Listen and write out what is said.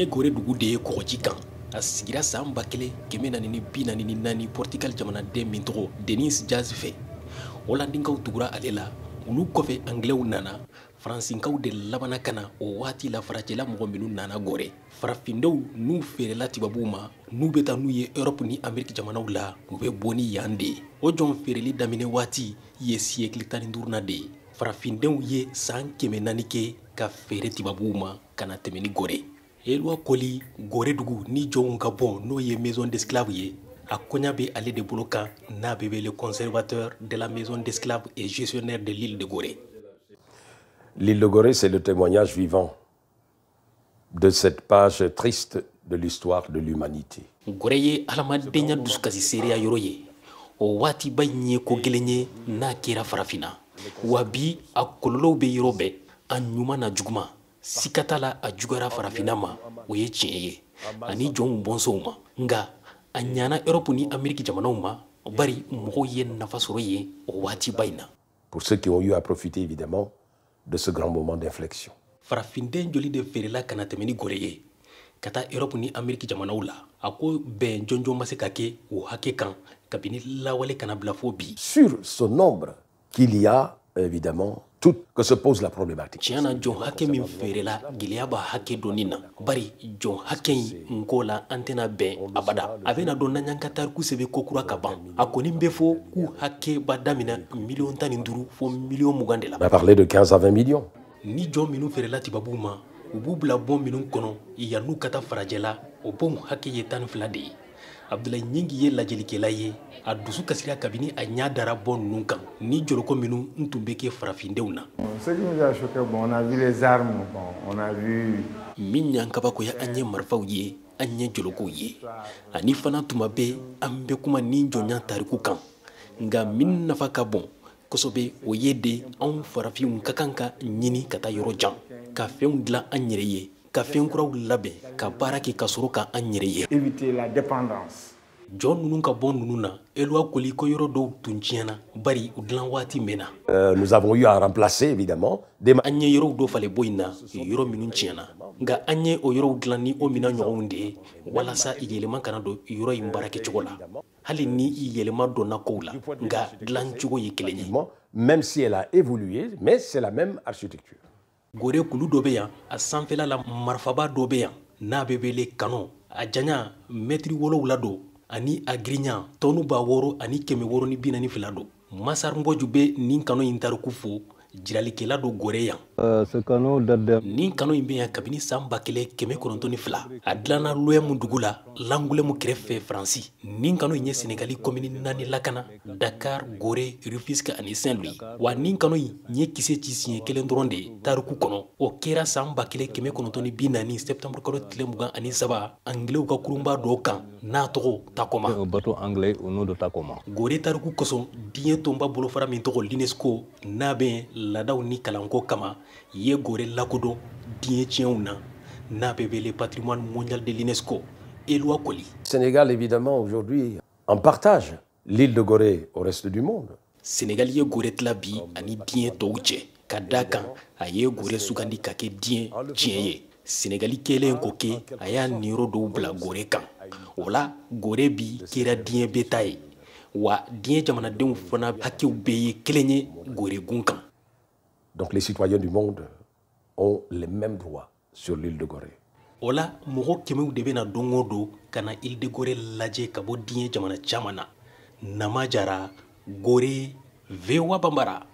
Nin ye Gore dugu de ye kɔgɔji kan. A sigira san 1444 Portugal jamanaden min tɔgɔ Denis Diaz fɛ. Holandikaw tugura ale la. Olu kɔfɛ, Angilɛw nana, Faransinkaw de labanna ka na. O waati la, farajɛla mɔgɔ minnu nana Gore, farafindenw n'u feerela tubabuw ma, n'u bɛ taa n'u ye Europe ni Amérique jamanaw la, u bɛ bɔ ni yan de ye. O jɔn feereli daminɛ waati ye siècle 15nan de ye. Farafindenw ye san 400 kɛ ka feere tubabuw ma ka na tɛmɛ ni Gore. Eloi Koli, Gore dugu ni jɔnw ka bɔ, n'o ye maison d'esclave ye, a koɲa bɛ ale de bolo kan, n'a bɛ wele conservateur de la maison d'esclaves et gestionnaire de l'île de Gorée. L'île de Gorée, c'est le témoignage vivant de cette page triste de l'histoire de l'humanité. Gore ye adamadenya dusukasi seereya yɔrɔ ye. O waatiba in ye ko gɛlɛn ye n'a kɛra Farafinna wa. Bi, a kɔlɔlɔw bɛ yɔrɔ bɛɛ, a ɲuman na juguman. Sika t'a la, a juguyara Farafinna ma, o ye tiɲɛ ye, ani jɔnw bɔnsɔnw ma. Nka a ɲana Europe ni Ameriki jamanaw ma, bari mɔgɔw ye nafa sɔrɔ yen o waatiba in na. Pour ceux qui ont eu à profiter évidemment de ce grand moment d'inflexion. Farafinden joli de feerela ka na tɛmɛ ni Gore ye ka taa Europe ni Ameriki jamanaw la? A ko bɛn jɔnjɔn ma se ka kɛ o hakɛ kan kabini lawale kana bila fo bi. Sur ce nombre qu'il y a évidemment tout que se pose la problématique. Tiɲɛ na, jɔn hakɛ min feerela, gɛlɛya b'a hakɛ dɔnni na, bari jɔn hakɛ in ko la, an tɛna bɛn abada. A bɛna dɔn n'an y'an ka tariku sɛbɛn kokura ka ban. A kɔni bɛ fɔ k'u hakɛ ba daminɛ miliyɔn 15 fo miliyɔn 20 de la. On a parlé de 15 à 20 millions. Ni jɔn minnu feerela tubabuw ma, u b'u bila bɔn minnu kɔnɔ yann'u ka taa farajɛla, o bɔnw hakɛ ye 12 de ye. Abdulayi Ɲingi ye lajɛlikɛla ye. A dusu kasira kabini a ɲa dara bɔn ninnu kan ni jɔlɔkɔ minnu n tun bɛ kɛ farafindenw na. Ce qui nous a choqué, bon, on a vu les armes, bon, on a vu. Min y'an kabakoya, an ye marifaw ye, an ye jɔlɔkɔw ye, ani fana tuma bɛɛ an bɛ kuma ni jɔnya tariku kan. Nka min nafa ka bon kosɛbɛ, o ye de anw farafinw ka kan ka ɲini ka taa yɔrɔ jan, ka fɛnw dilan an yɛrɛ ye, ka fɛn kuraw labɛn, ka baara kɛ ka sɔrɔ ka an yɛrɛ ye. Éviter la dépendance. Jɔn ninnu ka bɔ ninnu na, Eloi Koli ko yɔrɔ dɔw tun tiɲɛna, bari u dilan waati mɛnna. Nous avons eu à remplacer évidemment des An ye yɔrɔw dɔ falen bɔ in na, yɔrɔ minnu tiɲɛna. Nka an ye o yɔrɔw dilan ni o minɛn ɲɔgɔnw de ye, walasa yɛlɛma kana don yɔrɔ in baarakɛcogo la. Hali ni yɛlɛma donna kow la, nka dilancogo ye kelen ye. Même si elle a évolué, mais c'est la même architecture. Gore kulu dɔ bɛ yan, a sanfɛla la marifaba dɔ bɛ yan n'a bɛ wele canon. A janya mɛtiri 7 don, ani a girinya tɔnu 6642 don. Masar Nbɔju bɛ nin canon in tariku fo, jiralikɛla don Gore yan. Ce canon date de Nin canon in bɛ yan kabini san 1902. A dilanna Loyɛmu dugu la, Langulɛmu kɛrɛfɛ, Faransi. Nin canon in ye Senegali komini naani lakana: Dakar, Gore, Rufisque ani Saint Louis. Wa nin canon in ye kisɛ ci siɲɛ kelen dɔrɔn de ye tariku kɔnɔ. O kɛra san 1940 septembre kalo tile 23, Angilɛw ka kurunba dɔw kan n'a tɔgɔ Takoma. Un bateau anglais au nom de Takoma. Gore tariku kosɔn, diɲɛ tɔnba bolofara min tɔgɔ l'UNESCO, n'a bɛ laadaw ni kalanko kama, ye Gore lakodɔn diɲɛ tiɲɛw na, n'a bɛ wele patrimoine mondial de l'UNESCO. Eloi Koli. Sénégal, évidemment, aujourd'hui, en partage l'île de Gorée au reste du monde. Senegali ye Gore tila bi ani diɲɛ tɔw cɛ, ka da kan a ye Gore sugandi ka kɛ diɲɛ tiɲɛ ye. Senegali kɛlen k'o kɛ, a y'a niyɔrɔ dɔw bila Gore kan. O la, Gore bi kɛra diɲɛ bɛɛ ta ye wa, diɲɛ jamanadenw fana hakɛw bɛɛ ye kelen ye Gore gun kan. Donc les citoyens du monde ont les mêmes droits sur l'île de Gorée. O la, mɔgɔ kɛmɛw de bɛna don o don ka na île de Gorée lajɛ ka bɔ diɲɛ jamana caman na. Nama Jara, Gore, VOA Bambara.